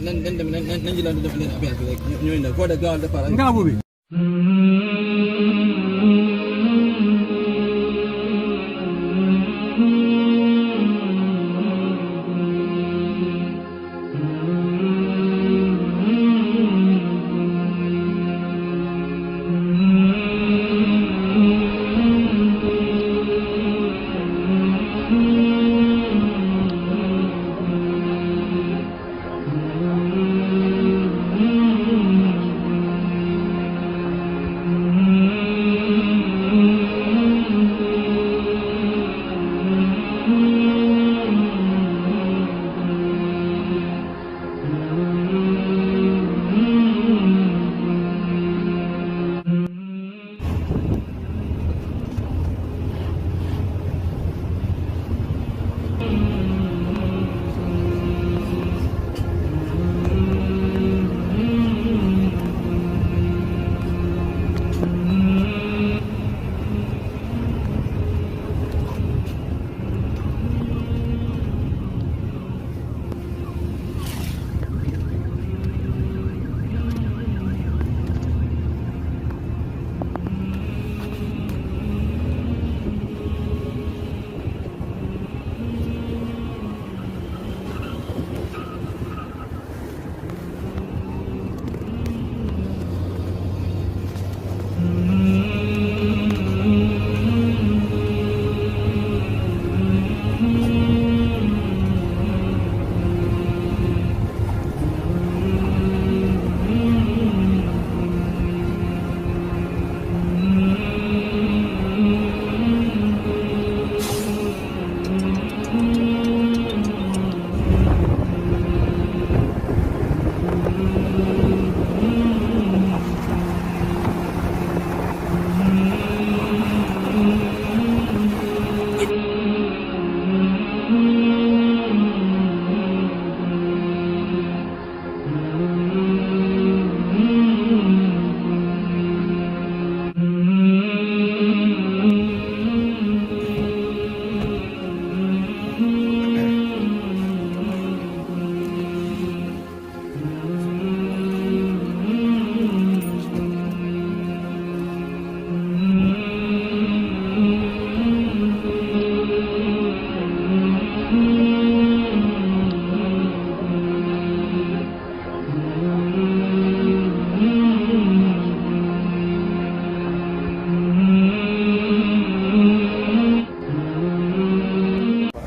nañ dem nañ jëlaat def leen affaire bi rek ñooy ne foo de gaaw defar ngaabu bi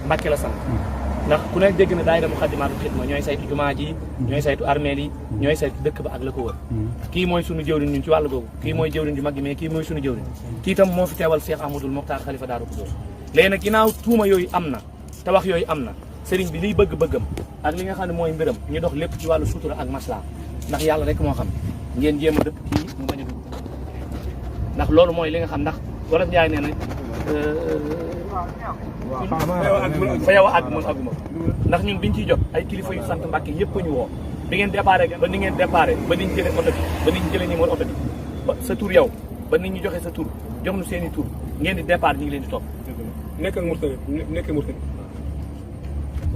Mbàkke la sant ndax ku nekk dégg na daayira Muxaddamaatul Xidma ñooy saytu jumaa ji ñooy saytu armeel yi ñooy saytu dëkk ba ak la ko wër kii mooy sunu jëwriñ ñun ci wàllu googu kii mooy jëwriñ ju mag gi mais kii mooy sunu jëwriñ kii itam moo fi teewal Cheikh Ahmadoul Mokhtar xalifa Daaru Xudoos léegi nag ginnaaw tuuma yooyu am na te wax yooyu am na sëriñ bi liy bëgg-bëggam ak li nga xam ne mooy mbiram ñu dox lépp ci wàllu sutura ak masla ndax yàlla rek moo xam ngeen jéem a dëpp kii mu bañ a dugg ndax loolu mooy li nga xam ndax Wolof Njaay nee na fa yow a àgg man àgguma ndax ñun biñ ciy jot ay kilifa yu sant Mbàkke yëpp ñu woo bi ngeen déparé ba ni ngeen déparé ba niñ jëlee oto bi ba niñ jëlee numéro oto bi ba sa tur yow ba nit ñi joxe sa tur jox nu seen i tur ngeen di départ ñu ngi leen di topp nekk ak Mauritanie nekk Mauritanie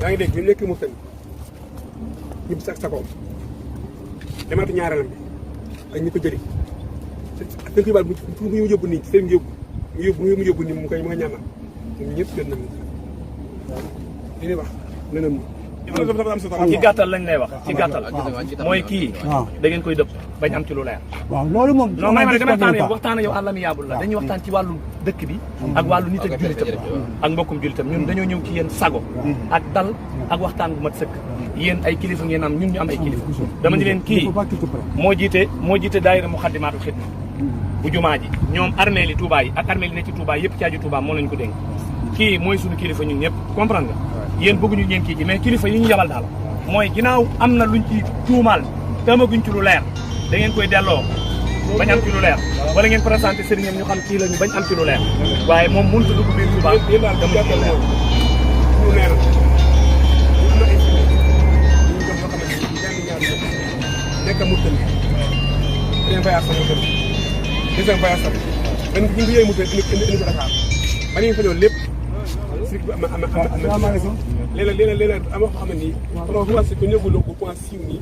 yaa ngi dégg bi nekk Mauritanie ñib sa koom demaatu ñaareelam bi ak ñi ko jëli seen xibaar bu mu yóbbu nii seen mu yóbbu nii mu koy ñaanal ñun ñëpp jot nañu li ñuy wax leneen ci gàttal lañ lay wax ci gàttal mooy kii da ngeen koy dëpp bañ am ci lu leer waaw loolu moom non may ma dama waxtaan yow waxtaan yow àllami yaabul la dañuy waxtaan ci wàllu dëkk bi ak wàllu nit ak jullitam ak mbokkum jullitam ñun dañoo ñëw ci yéen sago ak dal ak waxtaan bu mat sëkk yéen ay kilifa ngeen am ñun ñu am ay kilifa dama ni leen kii moo jiite daayira Muxaddamaatul Xidma bu jumaa ji ñoom armeel yi Touba yi ak armeel yi ne ci Touba yëpp caaju Touba moo lañ ko dénk kii mooy suñu kilifa ñun ñëpp comprendre nga yéen bëgguñu ngeen kii ji mais kilifa yi ñu yabal daal mooy ginnaaw am na luñ ci tuumaal te amaguñ ci lu leer da ngeen koy delloo bañ am ci lu leer wala ngeen présenté sëriñam ñu xam kii la ñu bañ am ci lu leer waaye moom mënut a dugg biir Touba dama ci leer nekk Mauritanie dañu fay askan wi dañu fay askan wi ñu ngi yee Mauritanie indi ko Dakar ba ñu fa ñëw lépp district bi am léeg-léeg am wax xam ne nii ama commencé ko néeguloo ko point siiw nii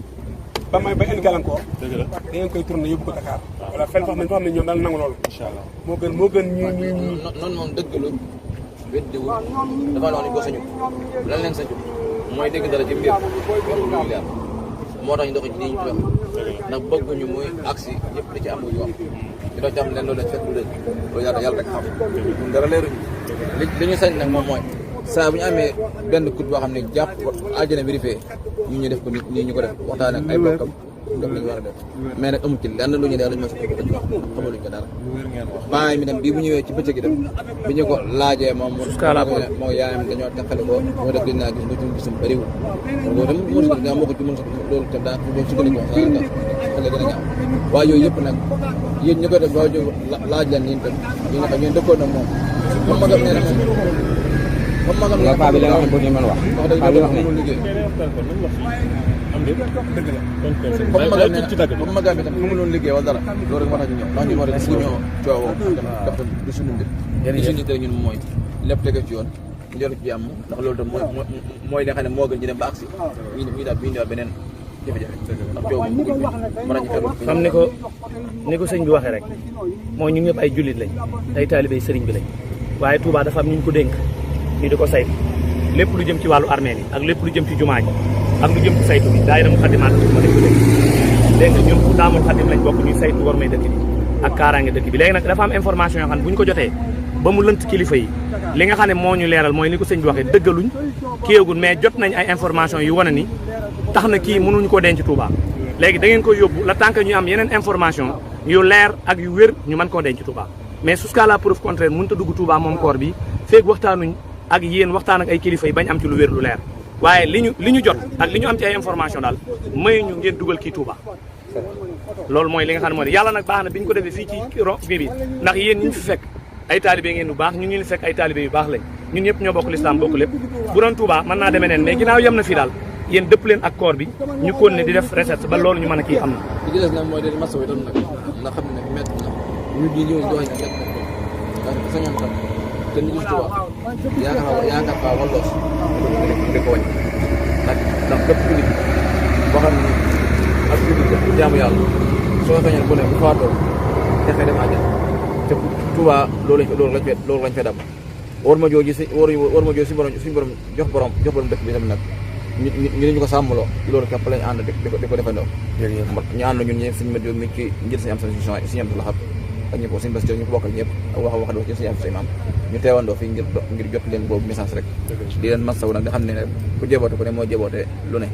ba may ba indi gàllankoor da ngeen koy tourné yóbbu ko Dakar wala fenn foo xam ne ñoom daal nangu loolu inshallah moo gën ñu noonu moom dëgg la weddiwu dafa wax ni ko sañu lan leen sañu mooy dégg dara ci mbir leer moo tax ñu dox ci lii ñu wax ndax bëgguñu muy aksi yëpp da ci am muy wax ci doo ci am leen loolu la fekk lu dëgg loolu yàlla rek xam ñun dara leeruñu li ñu sañ nag moom mooy saa bu ñu amee benn kut boo xam ne jàpp aljana vérifié ñu def ko nii ñu ko def waxtaan ak ay bokkam def li ñu war a def mais nag amu ci lenn lu ñu dee lañu ma si ko dañu wax xamaluñ ko dara bàyyi mi dem bii bu ñëwee ci bëccëg dem bi ñu ko laajee moom moo yaayam dañoo teqale ko moo def li naa gis lu ci gisum bëriwul boo dem mën sa nga moo ko ci mën sa loolu tam daa doon sukkandiku xale gën a ñaaw waaye yooyu yëpp nag yéen ñu koy def ba jóg laaj leen yéen tam ñu nga xam ñeen dëkkoon nag moom comme magam nee na moom comme magam la paa bi la wax ko ñu mën wax dëgg wax ne liggéey comme magam bi tam fu mu doon liggéey wala dara loolu rek moo tax ñu ñëw ndax ñu war a ñoo coowoo def du suñu mbir li suñu tey ñun mooy lépp tege ci yoon njëriñ ci jàmm ndax loolu tam mooy li nga xam ne moo gën ñu dem ba agsi ñu daal bi beneen jafe-jafe ndax coow moom mën nañu fekk xam ni ko sëñ bi waxee rek mooy ñu ñëpp ay jullit lañ ay taalibé sëriñ bi lañ waaye Touba dafa am ñu ko dénk ñu di ko saytu lépp lu jëm ci wàllu armée yi ak lépp lu jëm ci jumaa ji ak lu jëm ci saytu bi daayira Muxaddamaat ma def ko dégg nga ñun ku daamul xadim lañ bokk ñuy saytu war may dëkk bi ak kaaraange dëkk bi léegi nag dafa am information yoo xam ne bu ñu ko jotee ba mu lënt kilifa yi li nga xam ne moo ñu leeral mooy ni ko sëñ bi waxee dëggaluñ kiyeegul mais jot nañ ay information yu wane ni tax na kii mënuñu koo denc Touba léegi da ngeen koy yóbbu la tant que ñu am yeneen information yu leer ak yu wér ñu mën koo denc Touba mais jusqu'à la preuve contraire mënut a dugg Touba moom koor bi feeg waxtaanuñ ak yéen waxtaan ak ay kilifa yi bañ am ci lu wér lu leer waaye li ñu jot ak li ñu am ci ay information daal mayuñu ngeen dugal kii Touba loolu mooy li nga xam ne moo di yàlla nag baax na bi ñu ko defee fii ci ro bi ndax yéen ñu fi fekk ay taalibe ngeen bu baax ñun ñu fekk ay taalibe yu baax lañ ñun ñëpp ñoo bokk lislaam bokk lépp bu doon Touba mën naa demee neen mais ginnaaw yem na fii daal yéen dëpp leen ak koor bi ñu kon ne di def recherche ba loolu ñu mën a kii am na li ci des nag mooy de masawu itam nag ndax xam ne métti na ñu di ñëw dox na métti na ndax sañoon tam te ñu gis Touba yaakaar faa walloos di ko wañ ndax bépp jullit boo xam ne ak jullit jaamu yàlla soo sañoon bu ne bu faatoo texee dem àjjana te Touba loolu lañ fee dam war ma jooju si suñu borom jox borom dëkk bi tamit nag ñu ko sàmmloo loolu képp lañ ànd di ko defandoo ñu ànd ñun ñi suñu météo mi ci njël sañu am suñu am la xam ak ñu ko suñu bés ñu ko bokkal ñëpp ak wax ci suñu am suñu maam ñu teewandoo fii ngir jot leen boobu message rek di leen masawu nag nga xam ne ku jéboote ku ne moo jéboote lu ne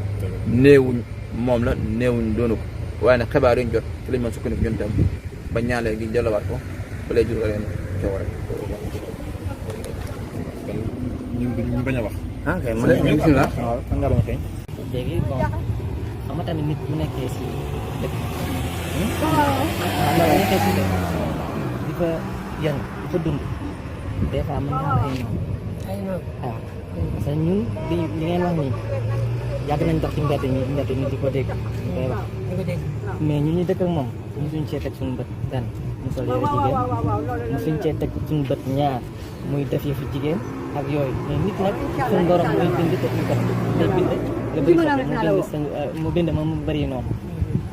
néewuñ moom la néewuñ doonu ko waaye nag xibaar yuñ jot ci lañ mën sukkandiku ñun tam ba ñaanlee gi jëlawaat ko ba lay jur nga leen coow rek ñu bañ a wax ok bismillah waaw fan nga bañ a feeñ léegi bon xam nga tamit nit bu nekkee si dëkk waaw nekkee si dëkk di fa yëngu di fa dund des fois mën nga am ay noonu waaw parce que ñun li ngeen wax nii yàgg nañ dox ci mbedd mi di ko dégg ñu koy wax mais ñun ñu dëkk ak moom mosuñ cee teg suñu bët benn mu sol yére jigéen mosuñ cee teg suñu bët ñaar muy def yëfu jigéen ak yooyu mais nit nag suñu borom muy bind te ñu kat day bind nga bëri mu bind moom mu bëri noonu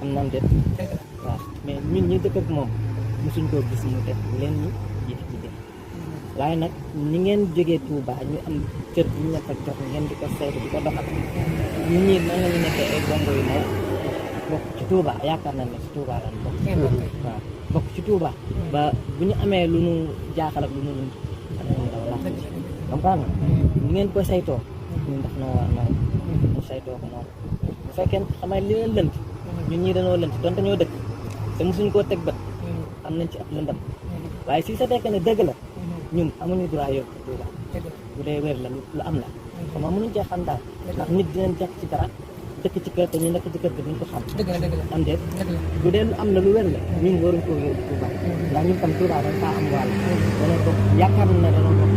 am na am déet waaw mais ñun ñi dëkk ak moom mosuñ koo gis mu def leen ñi jiite jigéen waaye nag ñi ngeen jógee Touba ñu am cër bu ñu la fa jox ngeen di ko saytu di ko doxal ñun ñii nan la ñu nekkee ay bongo yu ndaw bokk ci Touba yaakaar nañ ne ci Touba lan bokk waaw bokk ci Touba ba bu ñu amee lu nu jaaxal ak lu nu daw la comprendre ni ngeen ko saytoo ñun daf noo war noonu ñu saytoo ko noonu bu fekkee xamay li leen lënt ñun ñii dañoo lënt donte ñoo dëkk te mosuñ koo teg bët am nañ ci ab lëndam waaye si sa fekk ne dëgg la ñun amuñu droit yóbbu Touba bu dee wér la lu am la xam nga mënuñ cee xam daal ndax nit dinañ jàpp ci dara dëkk ci kër te ñu nekk ci kër gi duñ ko xam am déet bu dee lu am la lu wér la ñun waruñ koo yóbbu Touba ndax ñun tam Touba dañ faa am wàll dana bokk yaakaar na ne dana bokk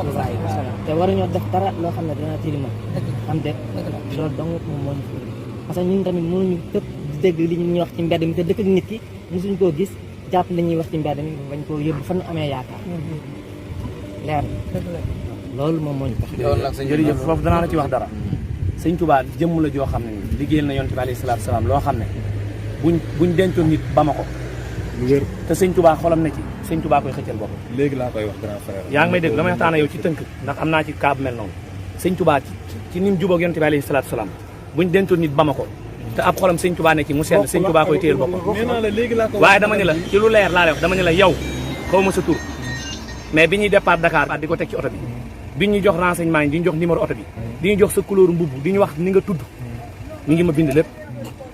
Touba yi te waruñoo def dara loo xam ne dana tilima am déet loolu dong moom moo ñu fi parce que ñun tamit mënuñu tëpp di dégg li ñuy wax ci mbedd mi te dëkk ak nit ki mosuñ koo gis jàpp li ñuy wax ci mbedd mi bañ koo yóbbu fan amee yaakaar leer loolu moom moo ñu tax. jërëjëf foofu danaa la ci wax dara. sëñ Touba jëmm la joo xam ne nii liggéeyal na yonent bi alayhi salaatu salaam loo xam ne buñ dencoon nit ba ma ko. te sëñ Touba xolam ne ci sëñ Touba koy xëccal boppam. léegi laa koy wax grand frère. yaa ngi may dégg damay waxtaan ak yow ci tënk ndax am naa ci cas bu mel noonu sëñ Touba ci ni mu jubóog yonent bi alayhi salaatu salaam buñ dencoon nit ba ma ko te ab xolam sëñ Touba ne ci mu sell sëñ Touba koy téyel boppam. nee naa la léegi laa ko waaye dama ne la ci lu leer laa lay wax dama ne la yow xaw ma sa tur mais bi ñuy départ Dakar di ko teg ci oto bi bi ñu jox renseignement yi di ñu jox numéro oto bi di ñu jox sa couleur mbubb di ñu wax ni nga tudd ñu ngi ma bind lépp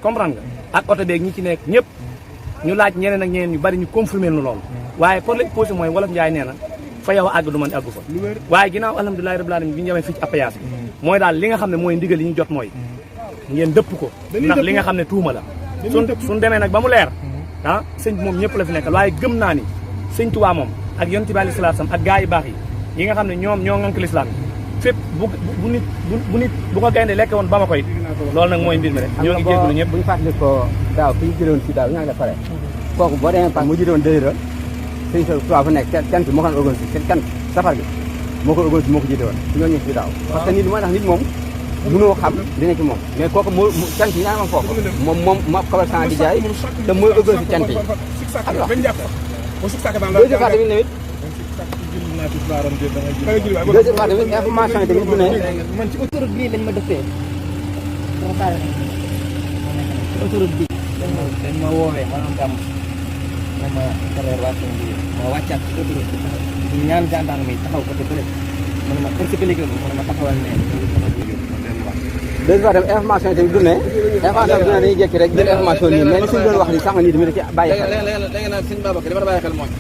comprendre nga ak oto beeg ñi ci nekk ñëpp ñu laaj ñeneen ak ñeneen ñu bari ñu confirmer nu loolu waaye pour lañ posé mooy wolof Njaay nee na fa yow àgg du man àggu fa waaye ginnaaw alhamdulilahi rabbil alamin bi ñu demee fii ci appayage bi mooy daal li nga xam ne mooy ndigal yi ñu jot mooy ngeen dëpp ko ndax li nga xam ne tuuma la suñ demee nag ba mu leer ah sëñ bi moom ñëpp la fi nekkal waaye gëm naa ni sëñ Tuubaa moom ak yonent bi alayhi salaatu salaam ak gaa yi baax yi nga xam ne ñoom ñoo ngànk lislaam fépp bu nit bu ko gaynde lekk woon ba ma koy loolu nag mooy mbir mi rek ñoo ngi jégalu ñëpp bu ñu fàttali ko daaw fi ñu jëloon fii daaw ñaa ngi la pare kooku boo demee pas mu jiitoon dëyra sëñ sa Tuubaa fa nekk cant moo ko organisé seen cant safar gi moo ko organisé moo ko jiite woon su ñoo ñëw fii daaw parce que nit moo tax nit moom mënoo xam dina ci moom mais kooku moo cant yi ñaa ngi foofu moom commerçant di jaay te mooy organisé cant yi alors deuxième fois tamit information yi tamit bu ne man ci autoroute bii lañ ma dëppee ci autoroute bi dañ ma woowee maanaam Gamous ma ma traversé wàcc bi ma wàccaat ci autoroute bi ñaan gendarme yi taxaw côté bële mu ne ma expliqué mu ne ma taxawal ne deuxième fois tamit information yi tamit du ne information bi du ne dañuy jékki rek jël information nii mais li suñu doon wax ni sax nii tamit da ci bàyyi xel léegi nag sëñ Babacar li ma la bàyyi xel mooy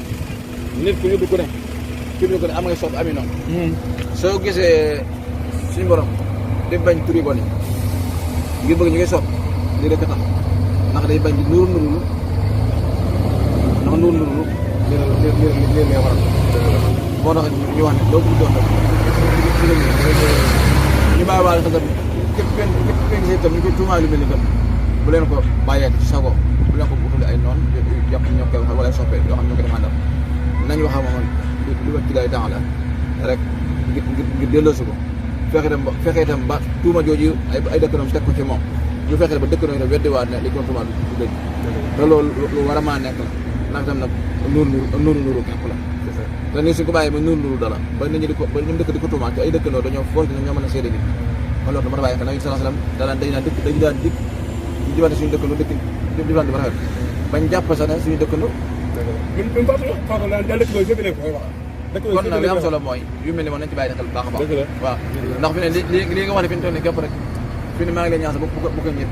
nit ku yóbbu ku ne ku yóbbu ku ne am ngay soob ami noonu soo gisee suñu borom di bañ turi bon yi ngir bëgg ñu ngi soob lii rek a tax ndax day bañ di nuuru nurulu ndax nuuru nurulu lii lay waral moo tax ñu wax ne loo bëgg doon ñu bàyyi waale sa képp kenn gisee itam ñu koy tuumaay lu mel ni itam bu leen ko bàyyee ci sago bu leen ko utali ay noonu yàq ñoo koy waxal wala ay soppe yoo xam ñoo koy defandal nañu wax moom lu wet ci lay temps la rek ngir delloosi ko fexe itam ba tuuma jooju ay dëkkandoom teg ko ci moom ñu fexe ba dëkkandoo itam weddiwaat ne li ko tuuma du dëgg te loolu lu war a maa nekk la ndax itam nag nuuru képp la te nii suñ ko bàyyee ba nuuru dara ba nit ñi di ko ba ñoom dëkk di ko tuumaat te ay dëkkandoo dañoo foog ne ñoo mën a seede nit kon loolu dama la bàyyi xel nabi sallallahu alayhi wasallam dañu daan dikk di jëfante suñu dëkkandoo dëkk di jëfante ba rafet bañ jàpp sax ne suñu dëkkandoo kon nag li am solo mooy yu mel ni moom nañ ci bàyyi xel bu baax a baax waaw ndax fi ne li nga wax ne fi ñu toll nii képp rek fi ne maa ngi leen ñaan sax bu ko ñett